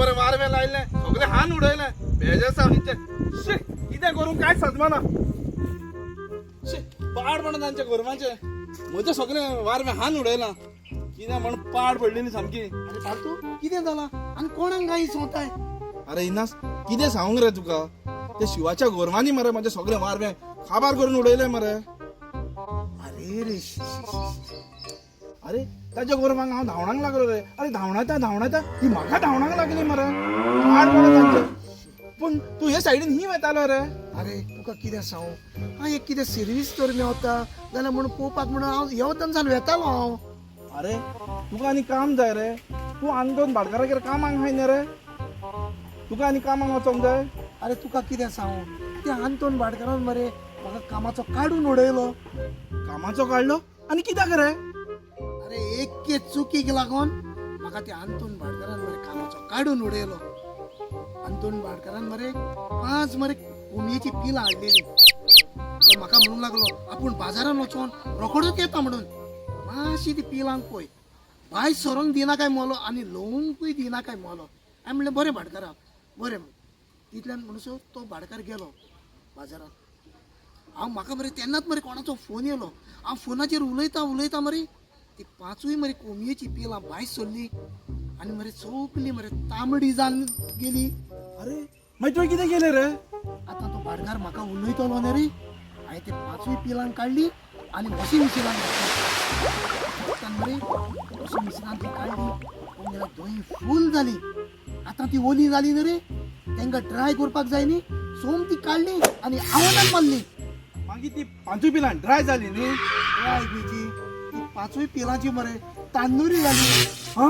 बरें वारवें लायलें, सगळें हान उडयलें. बेजेसांव हिचें. शी, कितें करूं कांय सजमाना. शी, पाड म्हणून तांच्या गोरवांचें म्हजें सगळें वारवें हान उडयलां. कितें म्हण पाड पडली न्ही सामकी. अरे फालतू, कितें जालां आनी कोणाक गायी सोंवताय? अरे इनास, कितें सांगूंक रे तुका, ते शिवाच्या गोरवांनी मरे म्हजें सगळें वारवें खाबार करून उडयलें मरे. अरे रे, शी, शी, शी, शी. अरे ताच्या गोरवांक हांव धांवणाक लागलो रे. अरे धांवणायता धांवणायता ती म्हाका धांवणाक लागली मरे. पाड पडो तांचें. पूण तूं हे सायडीन ही वेतालो रे? अरे तुका कितें सांगू, हांव एक कितें सिर्वीस तर मेवता जाल्यार म्हणून पळोवपाक म्हणून हांव येवतनसान वेतालो हांव. अरे तुका आनी काम जाय रे? तूं आंतोन भाटकारागेर कामाक हाय न्ही रे, तुका आनी कामाक वचोंक जाय? अरे तुका कितें सांगू, त्या आंतोन भाटकारान मरे म्हाका कामाचो काडून उडयलो. कामाचो काडलो आनी कित्याक रे? अरे एके चुकीक लागून म्हाका त्या आंतोन भाटकारान मरे कामाचो काडून उडयलो. आंतोन भाटकारान मरे 5 मरे कोंबयेची पिलां हाडलेली. तो म्हाका म्हणूंक लागलो आपूण बाजारान वचोन रोखडोच येता म्हणून. मातशी ती पिलांक पळय, भायर सरोंक दिना काय मोलो आनी ल्होवंकूय दिना काय मोलो. हांवें म्हणलें बरें भाटकारा, बरें. तितल्यान म्हणसर तो भाटकार गेलो बाजारान. हांव म्हाका मरे तेन्नाच मरे कोणाचो फोन येयलो. हांव फोनाचेर उलयता उलयता मरे ती 5 मरे कोंबयेची पिलां भायर सरली आनी मरे सगली मरे तांबडी जावन गेली. अरे मागीर तुवें कितें केलें रे? आतां तो भाटकार म्हाका उलयतलो न्ही रे. हांवें ते 5 पिलांक काडली आनी वॉशिंग मशिनान घातली. मरे वॉशिंग मशिनान ती काडली पूण जाल्यार धंय फूल जाली. आतां ती ओली जाली न्ही रे, तांकां ड्राय करपाक जाय न्ही. सोम ती काडली आनी आवनान मारली. मागीर ती 5 पिलां ड्राय जाली न्ही? ड्राय बीची ती 5 पिलांची मरे तांदुरी जाली. हा.